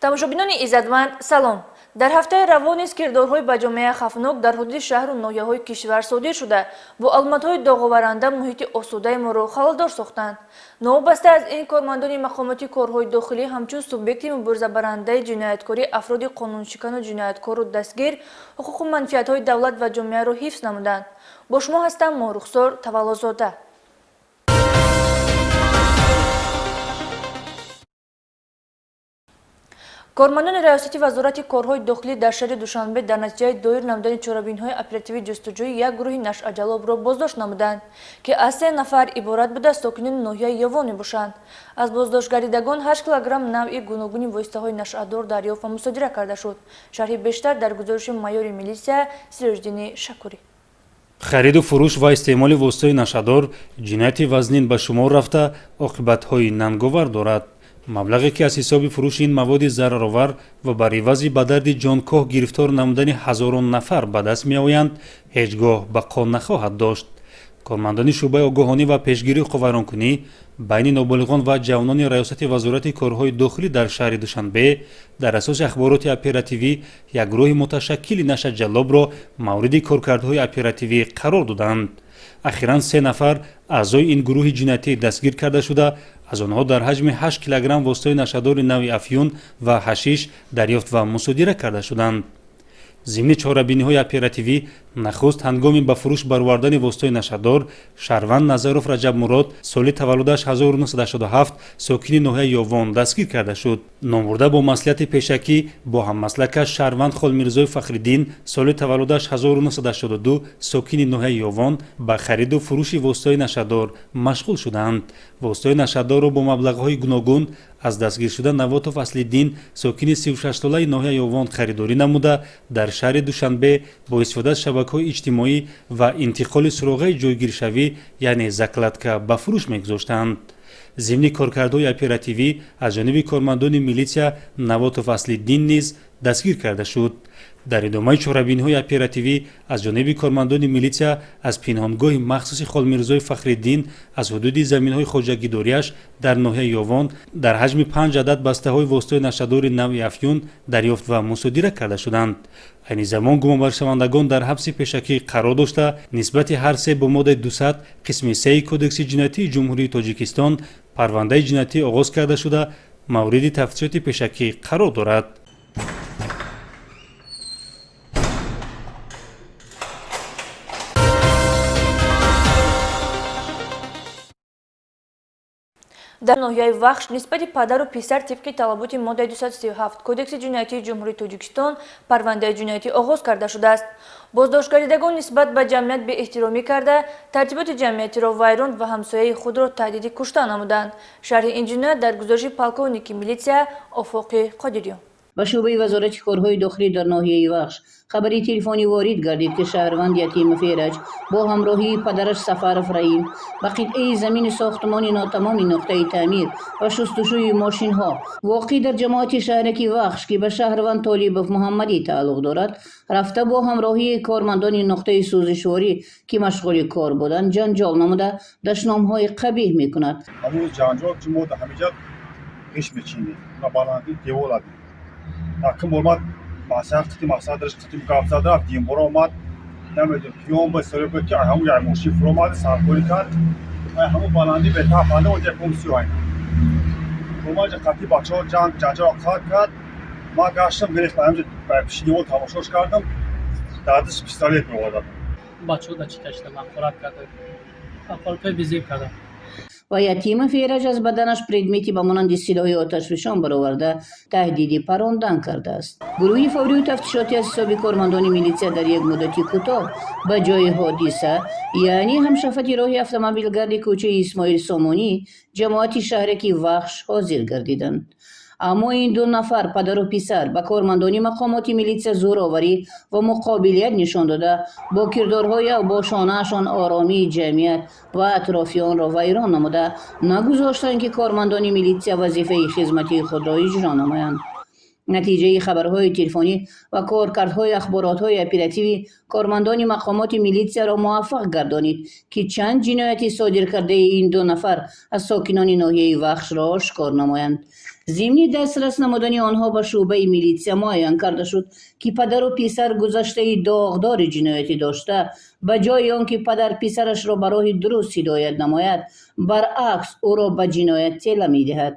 Тамошобинони иззатманд, салом. Дар ҳафтаи равон низ кирдорҳои ба ҷомеа хавфнок дар ҳудуди шаҳру ноҳияҳои кишвар содир шуда, бо аломатҳои доғоваранда муҳити осудаи моро халалдор сохтанд. Новобаста аз ин, кормандони мақомоти корҳои дохилӣ ҳамчун субъекти муборизабарандаи ҷинояткорӣ афроди қонуншикану ҷинояткорро дастгир, ҳуқуқу манфиатҳои давлат ва ҷомеаро ҳифз намуданд. Бо шумо ҳастам Моҳрухсор Таваллозода. Кормандони раёсати вазорати корҳои дохилӣ дар шаҳри Душанбе дар натиҷаи доир намудани чорабиниҳои оперативӣ ҷустуҷӯӣ як гурӯҳи нашъаҷалобро боздошт намуданд, ки аз 3 нафар иборат буда, сокинони ноҳияи Ёвон мебошанд. Аз боздоштгардидагон 8 килограмм навъи гуногуни воситаҳои нашъадор дарёфт ва мусодира карда шуд. Шарҳи бештар дар гузориши майори милисия Сироҷиддини Шакурӣ. Хариду фурӯш ва истеъмоли воситаи нашъадор ҷинояти вазнин ба шумор рафта, оқибатҳои нанговар дорад. Маблағе ки аз ҳисоби фурӯши ин маводи зараровар ва бар ивази ба дарди ҷонкоҳ гирифтор намудани ҳазорон нафар ба даст меоянд, ҳеҷ гоҳ бақо нахоҳад дошт. Кормандони шӯъбаи огоҳонӣ ва пешгирии ҳуқуқвайронкунӣ байни ноболиғон ва ҷавонони раёсати вазорати корҳои дохилӣ дар шаҳри Душанбе дар асоси ахбороти оперативӣ як гурӯҳи муташаккили нашъаҷаллобро мавриди коркардҳои оперативӣ қарор доданд. Ахиран 3 нафар аъзои ин гурӯҳи ҷиноятӣ дастгир карда шуда, аз онҳо дар ҳаҷми 8 килограмм воситаи нашъадори нави афюн ва ҳашиш дарёфт ва мусодира карда шуданд. Зимни чорабиниҳои оперативӣ нахуст ҳангоми ба фурӯш баровардани воситаи нашъадор шаҳрванд Назаров Раҷабмурод, соли таваллудаш 1987, сокини ноҳияи Ёвон дастгир карда шуд. Номбурда бо маслиҳати пешакӣ бо ҳаммаслакаш шаҳрванд Холмирзои Фахриддин, соли таваллудаш 1982, сокини ноҳияи Ёвон, ба хариду фурӯши воситаи нашъадор машғул шуданд. Воситаи нашъадорро бо маблағҳои гуногун аз дастгиршуда Навотов Аслиддин, сокини 36-солаи ноҳияи Ёвон, харидорӣ намуда, дар шаҳри Душанбе бо истифода аз шабакаҳои иҷтимоӣ ва интиқоли суроғаи ҷойгиршавӣ, яъне закладка, ба фурӯш мегузоштанд. Зимни коркардҳои оперативӣ аз ҷониби кормандони милитсия Навотов Аслиддин низ дастгир карда шуд. Дар идомаи чорабиниҳои оперативӣ аз ҷониби кормандони милитсия аз пинҳонгоҳи махсуси Холмирзои Фахриддин аз ҳудуди заминҳои хоҷагидориаш дар ноҳияи Ёвон дар ҳаҷми 5 адад бастаҳои воситаи нашъадори навъи афюн дарёфт ва мусодира карда шуданд. Айни замон гумонбаршавандагон дар ҳабси пешакӣ қарор дошта, нисбати ҳар се бо моддаи 200 қисми 3 Кодекси ҷиноятии Ҷумҳурии Тоҷикистон парвандаи ҷиноятӣ оғоз карда шуда, мавриди тафтишоти пешакӣ қарор дорад. Дар ноҳияи Вахш нисбати падару писар тибқи талаботи моддаи 237 Кодекси ҷиноятии Ҷумҳурии Тоҷикистон парвандаи ҷиноятӣ оғоз карда шудааст. Боздоштгардидагон нисбат ба ҷамъият беэҳтиромӣ карда, тартиботи ҷамъиятиро вайрон ва ҳамсояи худро таҳдиди кушта намуданд. Шарҳи ин ҷиноят дар гузориши полковники милитсия Офоқи Қодириён. Ба шӯъбаи вазорати корҳои дохилӣ дар ноҳияи Вахш хабари телефонӣ ворид гардид, ки шаҳрванд Ятимов Эраҷ бо ҳамроҳии падараш Сафаров Раим ба қитъаи замини сохтмони нотамоми нуқтаи таъмир ва шустушӯи мошинҳо воқеъ дар ҷамоати шаҳраки Вахш, ки ба шаҳрванд Толибов Муҳаммадӣ тааллуқ дорад, рафта бо ҳамроҳии кормандони нуқтаи сӯзишворӣ, ки машғули кор буданд, ҷанҷол намуда, дашномҳои қабиҳ мекунад. Ҳамун ҷанҷол ки мо дар ҳамиҷа пеш мечинем на баландӣ девол адем. Якум бор ман масалан қити мақсад дошт, қити гап зад, рафт, дуюм бора омад, намедонам пиён ба сари буд, ки ҳамун як мошин фуромад, саркорӣ кард, ҳамун баландӣ бетафанда онҷа якум сиёҳ омаҷа қати бачаҳо ҷанг ҷанҷал қатъ кард. Ман гаштам, гирифт, ҳамҷа ба пиши девол тамошош кардам, дар даст пистолет меовардам. Бачаҳо да чӣ кашидам, ҳақорат кардам, ҳақоратҳои безеб кардам. Ва Ятимов Эраҷ аз баданаш предмети ба монанди силоҳи оташфишон бароварда, таҳдиди парондан кардааст. Гурӯҳи фаврию тафтишотӣ аз ҳисоби кормандони милитсия дар як муддати кӯтоҳ ба ҷои ҳодиса, яъне ҳамшафати роҳи автомобилгарди кӯчаи Исмоил Сомонӣ, ҷамоати шаҳраки Вахш ҳозир гардиданд. Аммо ин ду нафар, падару писар, ба кормандони мақомоти милитсия зӯроварӣ ва муқобилият нишон дода, бо кирдорҳои авбошонаашон оромии ҷамъият ва атрофиёнро вайрон намуда, нагузоштанд, ки кормандони милитсия вазифаи хизматии худро иҷро намоянд. Натиҷаи хабарҳои телефонӣ ва коркардҳои ахборотҳои оперативӣ кормандони мақомоти милитсияро муваффақ гардонид, ки чанд ҷинояти содир кардаи ин ду нафар аз сокинони ноҳияи Вахшро ошкор намоянд. Зимни дастрас намудани онҳо ба шӯъбаи милитсия муайян карда шуд, ки падару писар гузаштаи доғдори ҷиноятӣ дошта, ба ҷои он ки падар писарашро ба роҳи дуруст ҳидоят намояд, баръакс ӯро ба ҷиноят тела медиҳад.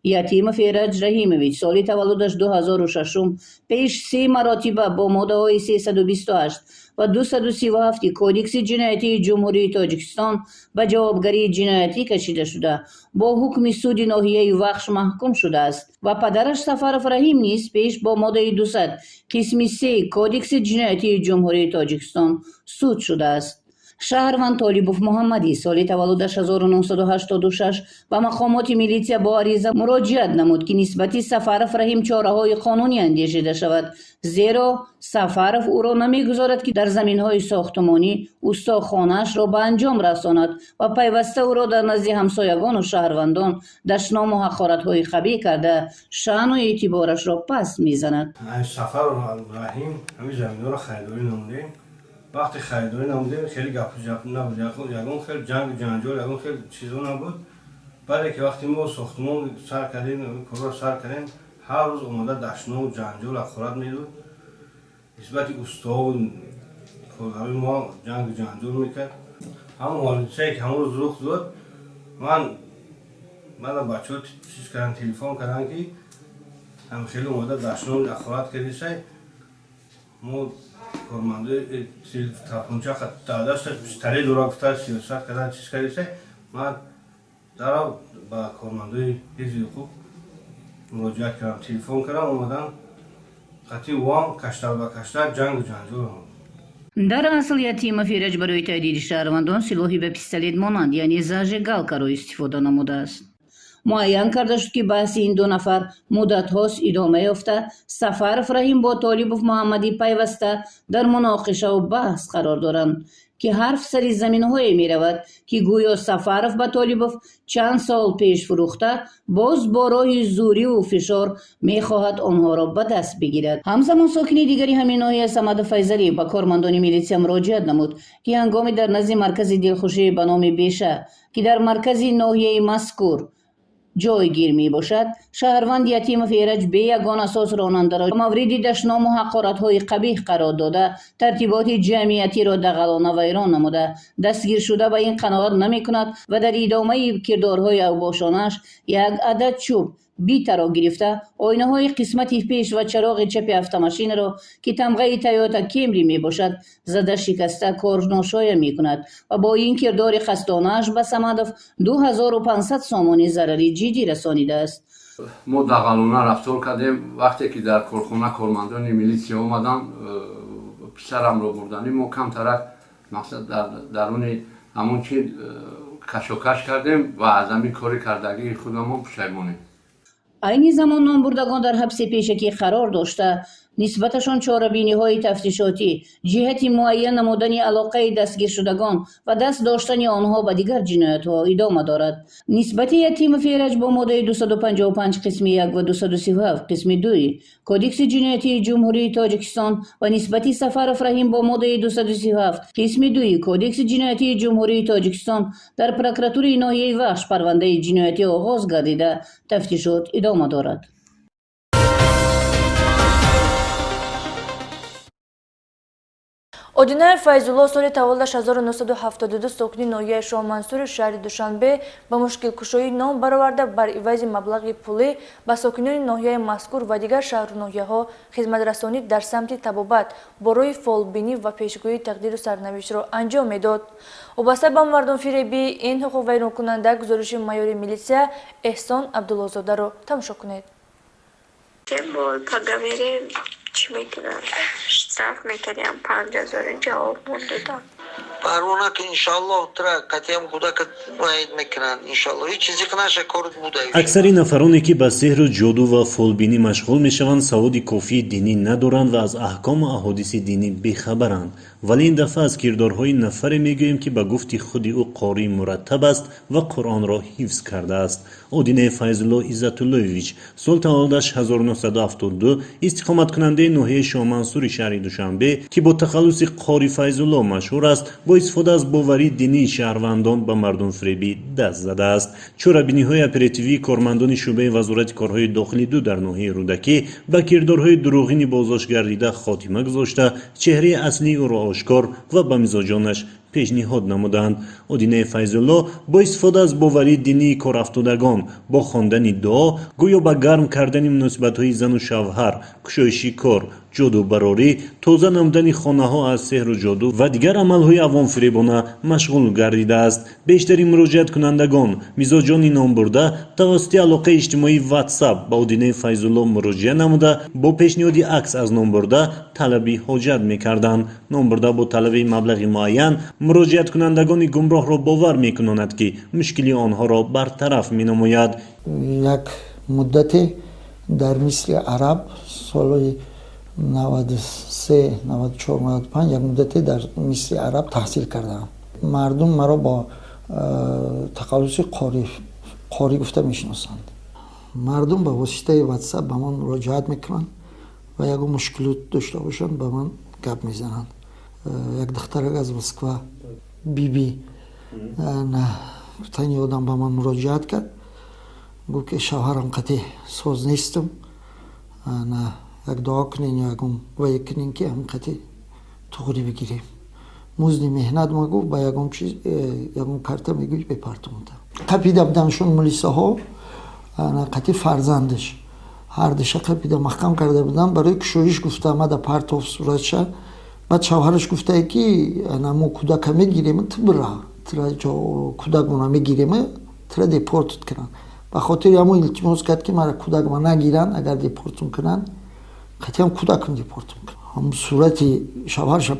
Ятимов Эраҷ Раҳимович соли таваллудаш 2006 пеш се маротиба бо моддаҳои 328 ва 237 Кодекси ҷиноятии Ҷумҳурии Тоҷикистон ба ҷавобгарии ҷиноятӣ кашида шуда, бо ҳукми суди ноҳияи Вахш маҳкум шудааст ва падараш Сафаров Раҳим низ пеш бо моддаи 200 қисми 3 Кодекси ҷиноятии Ҷумҳурии Тоҷикистон суд шудааст. Шаҳрванд Толибов Муҳаммадӣ соли таваллудаш 1986 ба мақомоти милитсия бо ариза муроҷиат намуд, ки нисбати Сафаров Раҳим чораҳои қонунӣ андешида шавад, зеро Сафаров ӯро намегузорад, ки дар заминҳои сохтумонӣ устохонаашро ба анҷом расонад ва пайваста ӯро дар назди ҳамсоягону шаҳрвандон дашному ҳақоратҳои қабиҳ карда, шаъну эътиборашро паст мезанад. Сафаров Раҳим ҳамин заминҳоро харидорӣ намудем. Вақте харидорӣ намудем, хеле гапу ҷап набуд, ягон хел ҷангу ҷанҷол, ягон хел чизо набуд. Баъде ки вақте мо сохтумон сар кардем, корро сар кардем, ҳар рӯз омода дашному ҷанҷол ҳақорат медод. Нисбати уставу коргарои мо ҷангу ҷанҷол мекард. Ҳамон ҳодисае ки ҳамон рӯз рух дод, мана бачаҳо чиз карданд, телефон карданд, ки ҳам хеле омода дашному ҳақорат кардисай. Мо кормандои телефонча даста пистолет дора, гуфта сиёсат кардан чиз кардисай. Ман дарав ба кормандои ҳизби ҳуқуқ муроҷиат кардам, телефон кардам, омадан қатъи вам каштар ба каштар ҷангу ҷанҷол омад. Дар асл Ятимов Эраҷ барои таҳдиди шаҳрвандон силоҳи ба пистолет монанд, яъне зажигалкаро истифода намудааст. Муайян карда шуд, ки баҳси ин ду нафар муддатҳост идома ёфта, Сафаров Раҳим бо Толибов Муҳаммадӣ пайваста дар муноқишаву баҳс қарор доранд, ки ҳарф сари заминҳое меравад, ки гӯё Сафаров ба Толибов чанд сол пеш фурӯхта, боз бо роҳи зӯриву фишор мехоҳад онҳоро ба даст бигирад. Ҳамзамон сокини дигари ҳамин ноҳия Самадов Файзалиев ба кормандони милитсия муроҷиат намуд, ки ҳангоми дар назди маркази дилхушӣ ба номи Беша, ки дар маркази ноҳияи мазкур ҷойгир мебошад, шаҳрванд Ятимов Эраҷ бе ягон асос ронандаро мавриди дашному ҳақоратҳои қабиҳ қарор дода, тартиботи ҷамъиятиро дағалона вайрон намуда, дастгиршуда ба ин қаноат намекунад ва дар идомаи кирдорҳои авбошонааш як адад чӯб битаро гирифта, оинаҳои қисмати пеш ва чароғи чапи автомошинаро, ки тамғаи Тойота Кемри мебошад, зада шикаста корношоя мекунад ва бо ин кирдори қасдонааш ба Самадов 2500 сомонӣ зарари ҷиддӣ расонидааст. Мо дағалона рафтор кардем. Вақте ки дар корхона кормандони милитсия омаданд, писарамро бурданӣ, мо камтарак мақсад дар даруни ҳамон чи кашокаш кардем ва аз ҳамин кори кардагии худамон пушаймонем. Айни замон номбурдагон дар ҳабси пешакӣ қарор дошта, нисбаташон чорабиниҳои тафтишотӣ ҷиҳати муайян намудани алоқаи дастгиршудагон ва даст доштани онҳо ба дигар ҷиноятҳо идома дорад. Нисбати Ятимов Эраҷ бо моддаи 255 қисми 1 ва 237 қисми 2 Кодекси ҷиноятии Ҷумҳурии Тоҷикистон ва нисбати Сафаров Раҳим бо моддаи 237 қисми 2 Кодекси ҷиноятии Ҷумҳурии Тоҷикистон дар прокуратураи ноҳияи Вахш парвандаи ҷиноятӣ оғоз гардида, тафтишот идома дорад. Одинаев Файзулло соли таваллудаш 1972 сокини ноҳияи Шоҳмансури шаҳри Душанбе ба мушкилкушоӣ ном бароварда, бар ивази маблағи пулӣ ба сокинони ноҳияи мазкур ва дигар шаҳру ноҳияҳо хизматрасонӣ дар самти табобат бо роҳи фолбинӣ ва пешгӯии тақдиру сарнавиштро анҷом медод. Вобаста ба мардумфиребии ин ҳуқуқвайронкунанда гузориши майори милитсия Эҳсон Абдуллозодаро тамошо кунед. Чӣ мекунам? Штраф мекардям 5000, ҷавоб мондодам. Парвона ки иншаллоҳ тра қатиам кӯдака ваид мекунанд, иншаллоҳ ҳеҷ чизе наша корт буда. Аксари нафароне ки ба сеҳру ҷоду ва фолбинӣ машғул мешаванд, саводи кофии динӣ надоранд ва аз аҳкому аҳодиси динӣ бехабаранд. Вале ин дафъа аз кирдорҳои нафаре мегӯем, ки ба гуфти худи ӯ қории мураттаб аст ва Қуръонро ҳифз кардааст. Одинаи Файзулло Иззатуллоевич, сол таваллудаш 1972, истиқоматкунандаи ноҳияи Шоҳмансури шаҳри Душанбе, ки бо тахаллуси Қори Файзулло машҳур аст, бо истифода аз боварии динии шаҳрвандон ба мардумфиребӣ даст задааст. Чорабиниҳои оперативии кормандони шӯъбаи Вазорати корҳои дохилӣ ду дар ноҳияи Рӯдакӣ ба кирдорҳои дурӯғини боздошт гардида хотима гузошта, чеҳраи аслии ӯро ошкор ва ба мизоҷонаш пешниҳод намуданд. Одинаи Файзулло бо истифода аз боварии динии корафтодагон бо хондани дуо гӯё ба гарм кардани муносибатҳои зану шавҳар, кушоиши кор, ҷодубарорӣ, тоза намудани хонаҳо аз сеҳру ҷоду ва дигар амалҳои авомфиребона машғул гардидааст. Бештари муроҷиаткунандагон, мизоҷони номбурда, тавассути алоқаи иҷтимоии Ватсап ба Одинаи Файзулло муроҷиа намуда, бо пешниҳоди акс аз номбурда талаби ҳоҷат мекарданд. Номбурда бо талаби маблағи муайян муроҷиаткунандагони гумроҳро бовар мекунонад, ки мушкили онҳоро бартараф менамояд. Як муддате дар Мисли Араб, соли 93, 94, 95, як муддате дар Мисли Араб таҳсил кардаам. Мардум маро бо тақаллуси Қорӣ гуфта мешиносанд. Мардум ба воситаи Ватсап ба ман муроҷиат мекунанд ва ягон мушкилот дошта бошанд, ба ман гап мезананд. Як духтарак аз Москва, Биби гуфтани одам, ба ман муроҷиат кард, гуфт ки шавҳарам қатъи соз нестам, як дуо кунен ё ягон вае кунен, ки ҳам қатъи туғрӣ бигирем. Музди меҳнат ма, гуфт, ба ягон чиз, ягон карта мегӯй, бепартумта қапида буданшон мулисаҳо, қатъи фарзандаш ҳардиша қапида маҳкам карда буданд. Барои кушоиш гуфта омада партов суратша. Баъд шавҳараш гуфтае, ки мо кӯдака мегирем, ту бира, тира кӯдакмона мегирем, тира депортут кунанд. Ба хотири ҳамон илтимос кард, ки мара кӯдакма нагиранд, агар депортум кунанд, қатъиан кӯдакам депортум кунанд. Ҳам сурати шавҳарша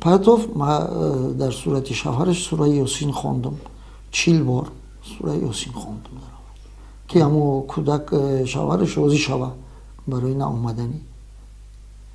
партов, ма дар сурати шавҳараш сураи Ёсин хондум, 40 бор сураи Ёсин хондум, ки ҳамо кӯдак шавҳараш розӣ шава барои наомадани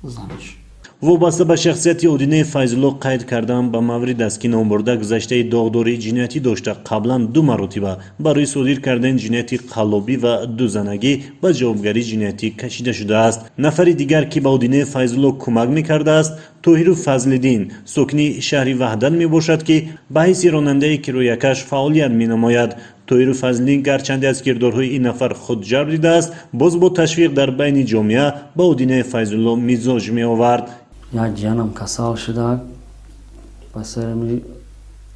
занаш. Вобаста ба шахсияти Одинаи Файзулло қайд кардан ба маврид аст, ки номбурда гузаштаи доғдории ҷиноятӣ дошта, қаблан ду маротиба барои содир кардани ҷинояти қаллобӣ ва дузанагӣ ба ҷавобгарии ҷиноятӣ кашида шудааст. Нафари дигар, ки ба Одинаи Файзулло кӯмак мекардааст, Тоҳиру Фазлиддин, сокини шаҳри Ваҳдат мебошад, ки ба ҳайси ронандаи кироякаш фаъолият менамояд. Тоҳиру Фазлиддин гарчанде аз кирдорҳои ин нафар худ ҷалб дидааст, боз бо ташвиқ дар байни ҷомеа ба Одинаи Файзулло мизоҷ меовард. Як ҷиянам касал шуда, ба сари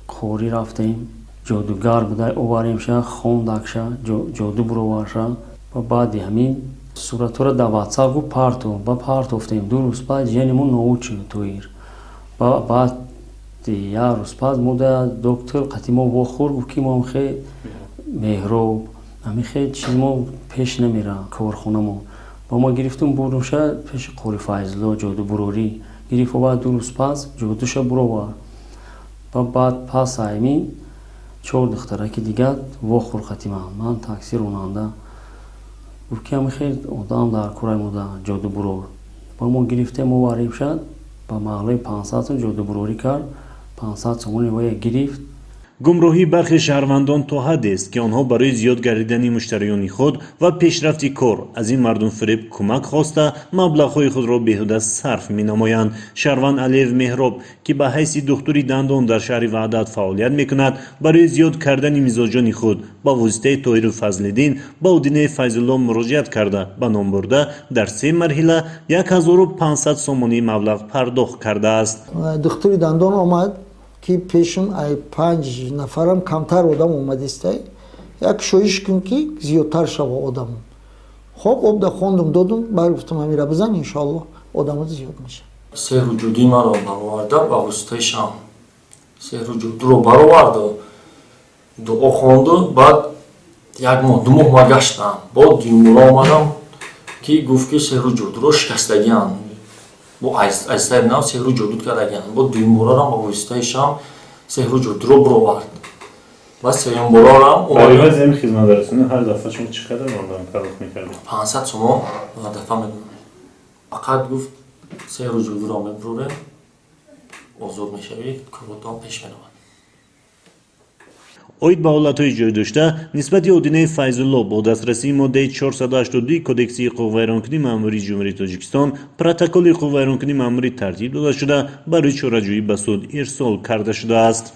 Қорӣ рафтем, ҷодугар буда, оваремша, хондакша, ҷоду буроварша. Ва баъди ҳамин суратҳоро дар Ватсап гуфт партов, ба партофтем. 2 рӯз пас ҷияни мо ноуд шуд, Тоир. Баъд як рӯз пас мо да доктор қатъи мо вохӯрд, гуфт, ки мо хе Меҳроб ҳамин хе чиз мо пеш намера корхонамо. Ба мо гирифтум, бурдумша пеши Қори Файзулло, ҷодубурорӣ гирифт, баъд 2 рӯз пас ҷодуша буровард. Ба баъд пас ҳамин чор духтараки дигар вохӯр қати ман, ман такси ронанда, гуфт, ки ҳамин хел одам дар кораи мо ҷодубурор. Ба мо гирифтем, оваремша, ба мағлаи 500 сом ҷодубурорӣ кард, 500 сомони вая гирифт. Гумроҳии бархе шаҳрвандон то ҳаддест, ки онҳо барои зиёд гардидани муштариёни худ ва пешрафти кор аз ин мардумфиреб кӯмак хоста, маблағҳои худро беҳуда сарф менамоянд. Шаҳрванд Алиев Меҳроб, ки ба ҳайси духтури дандон дар шаҳри Ваҳдат фаъолият мекунад, барои зиёд кардани мизоҷони худ ба воситаи Тоҳиру Фазлиддин ба Одинаи Файзулло муроҷиат карда, ба номбурда дар се марҳила 1500 сомонӣ маблағ пардохт кардааст. Духтури дандон омад, ки пешум ай панҷ нафарам камтар одам омадистай, як шоиш кун, ки зиёдтар шава одам. Хоб, обда хондум, додум, бар гуфтам, ҳамира бизан, иншоалло одамот зиёд мешавад. Сеҳру ҷудуи маро бароварда, ба воситаи шам сеҳру ҷудуро бароварду, дуо хонду. Баъд як моҳ, 2 моҳ ма гаштам, бо дуюмбора омадам, ки гуфт, ки сеҳру ҷудуро шикастагианд, бо аз сари нав сеҳру ҷодуд кардагианд. Бо дуюмборарам ба воситаи шам сеҳру ҷодуро бировард ва сеюмборарам. Хизматрасонӣ ҳар дафъа шумо чӣ қадар маблағ пардохт мекардед? 500 сомон ҳар дафъа медодам. Фақат гуфт, сеҳру ҷодуро мебурорем. Озод мешавӣ, коротон пеш меравад. Оид ба ҳолатҳои ҷойдошта нисбати Одинаи Файзулло бо дастрасии моддаи 482 Кодекси ҳуқуқвайронкунии маъмурии Ҷумҳурии Тоҷикистон протоколи ҳуқуқвайронкунии маъмурӣ тартиб дода шуда, барои чораҷӯӣ ба суд ирсол карда шудааст.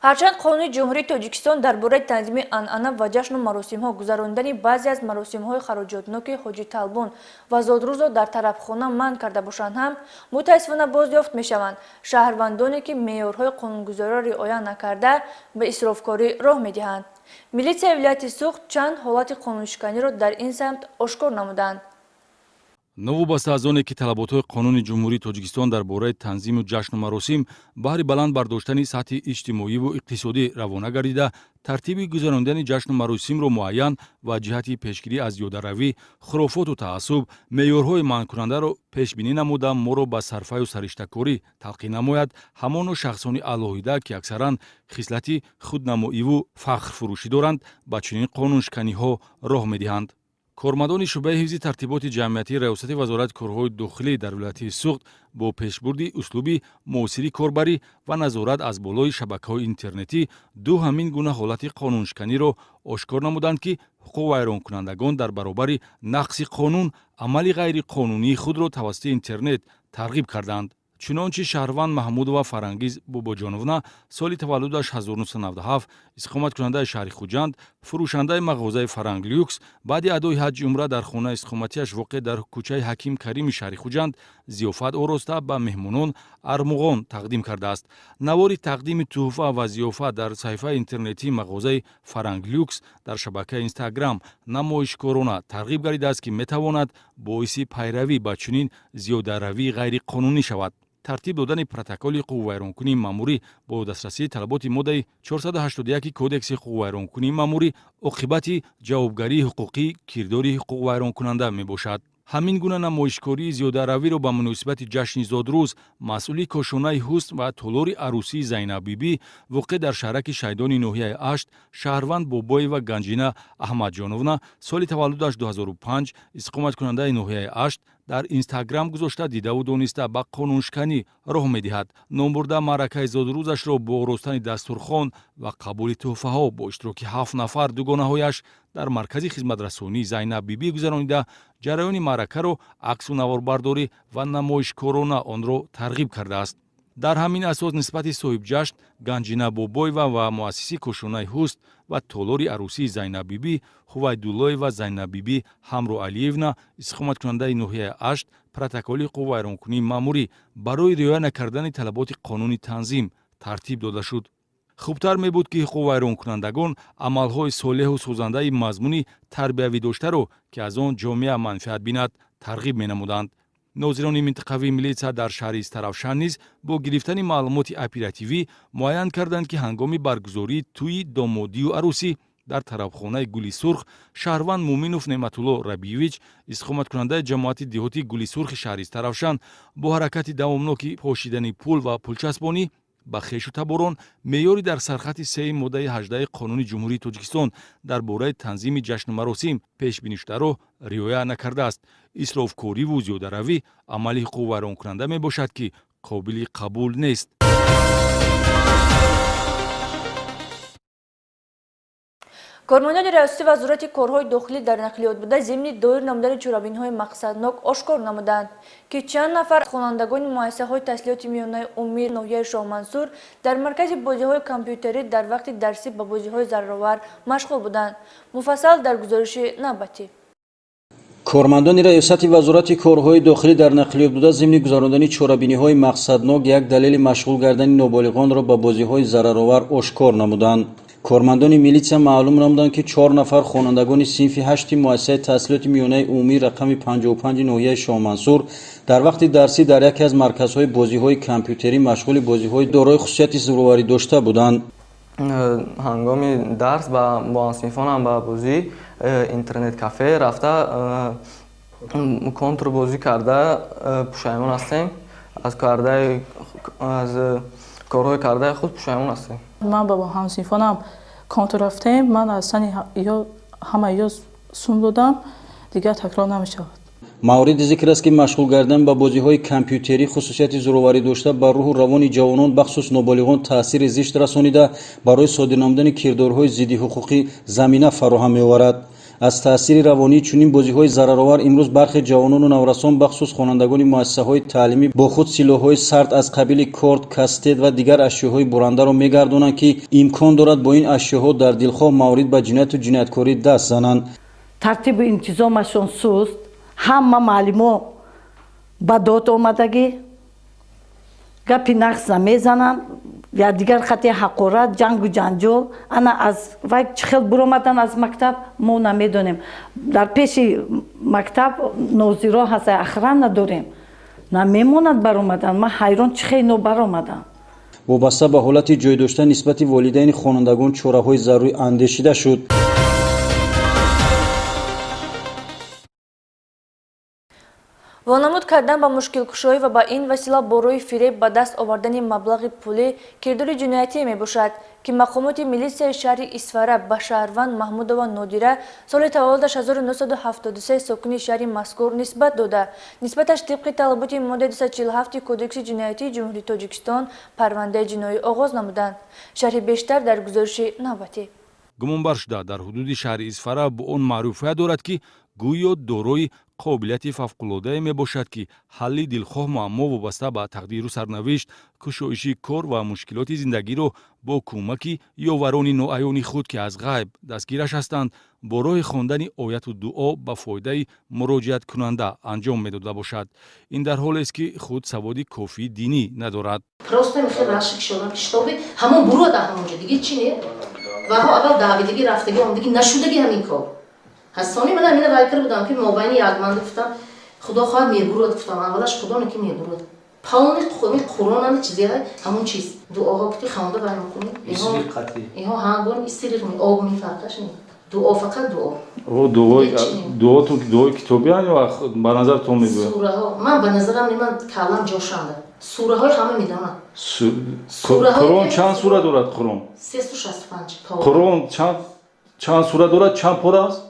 Ҳарчанд Қонуни Ҷумҳурии Тоҷикистон дар бораи танзими анъана ва ҷашну маросимҳо гузаронидани баъзе аз маросимҳои хароҷотноки ҳоҷиталбон ва зодрӯзро дар тарабхона манъ карда бошанд ҳам, мутаассифона боз ёфт мешаванд шаҳрвандоне, ки меъёрҳои қонунгузориро риоя накарда, ба исрофкорӣ роҳ медиҳанд. Милитсияи вилояти Суғд чанд ҳолати қонуншиканиро дар ин самт ошкор намуданд. Новобаста аз оне, ки талаботҳои Қонуни Ҷумҳурии Тоҷикистон дар бораи танзиму ҷашну маросим баҳри баланд бардоштани сатҳи иҷтимоиву иқтисодӣ равона гардида, тартиби гузаронидани ҷашну маросимро муайян ва ҷиҳати пешгирӣ аз зиёдаравӣ, хурофоту таассуб меъёрҳои манъкунандаро пешбинӣ намуда, моро ба сарфаю сариштакорӣ талқин намояд, ҳамоно шахсони алоҳида, ки аксаран хислати худнамоиву фахрфурӯшӣ доранд, ба чунин қонуншиканиҳо роҳ медиҳанд. Кормандони шӯъбаи ҳифзи тартиботи ҷамъиятии Раёсати Вазорати корҳои дохилӣ дар вилояти Суғд бо пешбурди услуби муосири корбарӣ ва назорат аз болои шабакаҳои интернетӣ ду ҳамин гуна ҳолати қонуншиканиро ошкор намуданд, ки ҳуқуқвайронкунандагон дар баробари нақси қонун амали ғайриқонунии худро тавассути интернет тарғиб карданд. Чунончи шаҳрванд Маҳмудова Фарангиз Бобоҷоновна, соли таваллудаш 1997, истиқоматкунандаи шаҳри Хуҷанд, фурӯшандаи мағозаи Фаранг Люкс, баъди адои ҳаҷҷи умра дар хонаи истиқоматиаш воқеъ дар кӯчаи Ҳаким Карими шаҳри Хуҷанд зиёфат ороста, ба меҳмонон армуғон тақдим кардааст. Навори тақдими тӯҳфа ва зиёфат дар саҳифаи интернетии мағозаи Фаранг Люкс дар шабакаи Инстаграм намоишкорона тарғиб гардидааст, ки метавонад боиси пайравӣ ба чунин зиёдаравии ғайриқонунӣ шавад. Тартиб додани протоколи ҳуқуқвайронкунии маъмурӣ бо дастрасии талаботи моддаи 481 Кодекси ҳуқуқвайронкунии маъмурӣ оқибати ҷавобгарии ҳуқуқии кирдори ҳуқуқвайронкунанда мебошад. Ҳамин гуна намоишкории зиёдаравиро ба муносибати ҷашни зодрӯз масъули кошонаи ҳусн ва толори арӯсии Зайнаббибӣ, воқеъ дар шаҳраки Шайдони ноҳияи Ашт, шаҳрванд Бобоева Ганҷина Аҳмадҷоновна, соли таваллудаш 2005, истиқоматкунандаи ноҳияи Ашт, дар Инстаграм гузошта, дидаву дониста ба қонуншиканӣ роҳ медиҳад. Номбурда маъракаи зодрӯзашро бо оростани дастурхон ва қабули тӯҳфаҳо бо иштироки 7 нафар дугонаҳояш дар маркази хизматрасонии Зайнаббибӣ гузаронида, ҷараёни маъракаро аксу наворбардорӣ ва намоишкорона онро тарғиб кардааст. Дар ҳамин асос нисбати соҳибҷашн Ганҷина Бобоева ва муассиси кошонаи ҳусн ва толори арӯсии Зайнаббибӣ Ҳувайдуллоева Зайнаббибӣ Ҳамроалиевна, истиқоматкунандаи ноҳияи Ашт, протоколи ҳуқуқвайронкунии маъмурӣ барои риоя накардани талаботи қонуни танзим тартиб дода шуд. Хубтар мебуд, ки ҳуқуқвайронкунандагон амалҳои солеҳу созандаи мазмуни тарбиявӣ доштаро, ки аз он ҷомеа манфиат бинад, тарғиб менамуданд. Нозирони минтақавии милитсия дар шаҳри Истаравшан низ бо гирифтани маълумоти оперативӣ муайян карданд, ки ҳангоми баргузории тӯйи домодию арӯсӣ дар тарабхонаи Гули Сурх шаҳрванд Муминов Неъматулло Рабиевич, истиқоматкунандаи ҷамоати деҳоти Гули Сурхи шаҳри Истаравшан, бо ҳаракати давомноки пошидани пул ва пулчаспонӣ ба хешу таборон меъёри дар сархати 3 моддаи 18 Қонуни Ҷумҳурии Тоҷикистон дар бораи танзими ҷашну маросим пешбинишударо риоя накардааст. Исрофкориву зиёдаравӣ амали ҳуқуқвайронкунанда мебошад, ки қобили қабул нест. Кормандони Раёсати Вазорати корҳои дохилӣ дар нақлиёт буда зимни доир намудани чорабиниҳои мақсаднок ошкор намуданд, ки чанд нафар хонандагони муассисаҳои таҳсилоти миёнаи умумии ноҳияи Шоҳмансур дар маркази бозиҳои компютерӣ дар вақти дарсӣ ба бозиҳои зараровар машғул буданд. Муфассал дар гузориши навбатӣ. Кормандони Раёсати Вазорати корҳои дохилӣ дар нақлиёт буда зимни гузарондани чорабиниҳои мақсаднок як далели машғул гардани ноболиғонро ба бозиҳои зараровар ошкор намуданд. Кормандони милитсия маълум намуданд, ки 4 нафар хонандагони синфи 8 муассисаи таҳсилоти миёнаи умумии рақами 55 ноҳияи Шоҳмансур дар вақти дарсӣ дар яке аз марказҳои бозиҳои компютерӣ машғули бозиҳои дорои хусусияти зӯроварӣ дошта буданд. Ҳангоми дарс бо ҳамсинфонам ба бозии интернет-кафе рафта контрбозӣ карда пушаймон ҳастем. Аз корҳои кардаи худ пушаймон ҳастем. Ман ба ҳамсинфонам контр рафтем, ман аз сани ҳама ё сум додам, дигар такрор намешавад. Мавриди зикр аст, ки машғул гардан ба бозиҳои компютерӣ хусусияти зӯроварӣ дошта, ба рӯҳу равони ҷавонон, бахусус ноболиғон, таъсири зишт расонида, барои содир намудани кирдорҳои зиддиҳуқуқӣ замина фароҳам меоварад. Аз таъсири равонии чунин бозиҳои зараровар имрӯз бархе ҷавонону наврасон, бахусус хонандагони муассисаҳои таълимӣ, бо худ силоҳҳои сард аз қабили корд, кастет ва дигар ашёҳои бурандаро мегардонанд, ки имкон дорад бо ин ашёҳо дар дилхоҳ маврид ба ҷинояту ҷинояткорӣ даст зананд. Тартибу интизомашон суст, ҳама муаллимо ба дод омадагӣ, гапи нағз намезананд, я дигар хати ҳақорат, ҷангу ҷанҷол. Ана аз вай чӣ хел буромадан аз мактаб, мо намедонем. Дар пеши мактаб нозиро ҳаст, охрана дорем, намемонад баромадан. Ман ҳайрон, чӣ хел ино баромаданд. Вобаста ба ҳолати ҷой дошта нисбати волидайни хонандагон чораҳои зарурӣ андешида шуд. Вонамуд кардан ба мушкилкушоӣ ва ба ин васила бо роҳи фиреб ба даст овардани маблағи пулӣ кирдори ҷиноятие мебошад, ки мақомоти милитсияи шаҳри Исфара ба шаҳрванд Маҳмудова Нодира, соли таваллудаш 1973, сокини шаҳри мазкур нисбат дода, нисбаташ тибқи талаботи моддаи 247 Кодекси ҷиноятии Ҷумҳурии Тоҷикистон парвандаи ҷиноӣ оғоз намуданд. Шарҳи бештар дар гузориши навбатӣ. Гумонбар шуда дар ҳудуди шаҳри Исфара бо он маъруфият дорад, ки гӯё дорои қобилияти фавқулоддае мебошад, ки ҳалли дилхоҳ муаммо вобаста ба тақдиру сарнавишт, кушоиши кор ва мушкилоти зиндагиро бо кӯмаки ёварони ноаёни худ, ки аз ғайб дастгираш ҳастанд, бо роҳи хондани ояту дуо ба фоидаи муроҷиаткунанда анҷом медода бошад. Ин дар ҳолест, ки худ саводи кофии динӣ надорад. Просто мехел рашк шудам, ки шитоби ҳамон бурода ҳамонҷо диги чӣ не, ваҳо аввал давидагӣ, рафтагӣ, омдагӣ нашудагӣ ҳамин кор. Ҳассони ман ҳамина вай кар будам, ки мобайни якманда гуфтам, худо хоҳад мебурад, гуфтам, аввалаш худо не ки мебурад. Павни Қуръон ҳами чизе ҳамон чиз. Дуоҳо ки хонда вай мекунӣ. Иҳо ҳангон истириқ ми об ми фарқаш не. Дуо фақат дуо. О дуои дуотун дуои китобӣ ё ба назаратон мегӯяд? Сураҳо. Ман ба назарам не, ман калам ҷошанда. Сураҳои ҳама медонам. Қуръон чанд сура дорад Қуръон? 365. Қуръон чанд сура дорад? Чанд пора аст?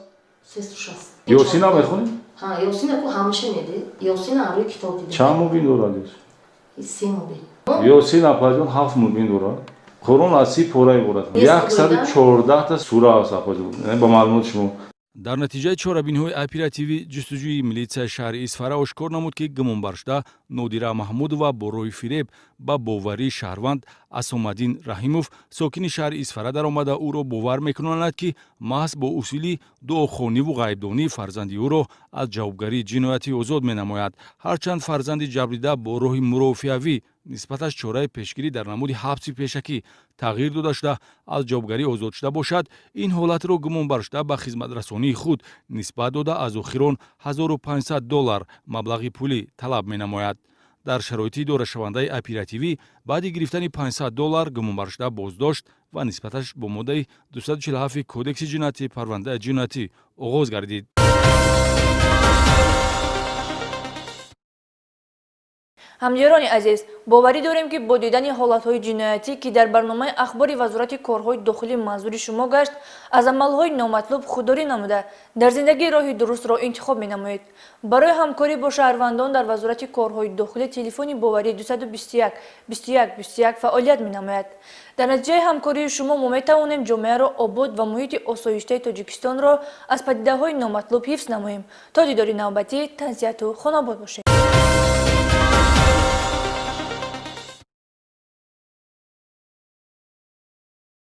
360. Ёсина мехонӣ? Ҳа, Ёсина ку ҳамаша меди. Ёсина рӯи китоб дидем. Чанд мубин дорад Ёсин? 3 мубин. Ёсин апаҷон 7 мубин дорад. Қуръон аз 30 пора иборат. 114 та сура аст апаҷон. Ба маълумоти шумо. Дар натиҷаи чорабиниҳои оперативӣ ҷустуҷӯи милитсияи шаҳри Исфара ошкор намуд, ки гумонбаршуда Нодира Маҳмудова бо роҳи фиреб ба боварии шаҳрванд Асомаддин Раҳимов, сокини шаҳри Исфара даромада, ӯро бовар мекунонад, ки маҳз бо усули дуохониву ғайбдонӣ фарзанди ӯро аз ҷавобгарии ҷиноятӣ озод менамояд. Ҳарчанд фарзанди ҷабрдида бо роҳи мурофиавӣ нисбаташ чораи пешгирӣ дар намуди ҳабси пешакӣ тағйир дода шуда, аз ҷавобгарӣ озод шуда бошад, ин ҳолатро гумонбаршуда ба хизматрасонии худ нисбат дода, аз охирон $1500 маблағи пулӣ талаб менамояд. Дар шароити идорашавандаи оперативӣ баъди гирифтани $500 гумонбаршуда боздошт ва нисбаташ бо моддаи 247 Кодекси ҷиноятӣ парвандаи ҷиноятӣ оғоз гардид. Ҳамдиёрони азиз, боварӣ дорем, ки бо дидани ҳолатҳои ҷиноятӣ, ки дар барномаи ахбори Вазорати корҳои дохилӣ манзури шумо гашт, аз амалҳои номатлуб худдорӣ намуда, дар зиндагӣ роҳи дурустро интихоб менамоед. Барои ҳамкорӣ бо шаҳрвандон дар Вазорати корҳои дохилӣ телефони боварӣ 221 21 21 фаъолият менамояд. Дар натиҷаи ҳамкории шумо мо метавонем ҷомеаро обод ва муҳити осоиштаи Тоҷикистонро аз падидаҳои номатлуб ҳифз намоем. То дидори навбатӣ тансиҳату хонобод бошед.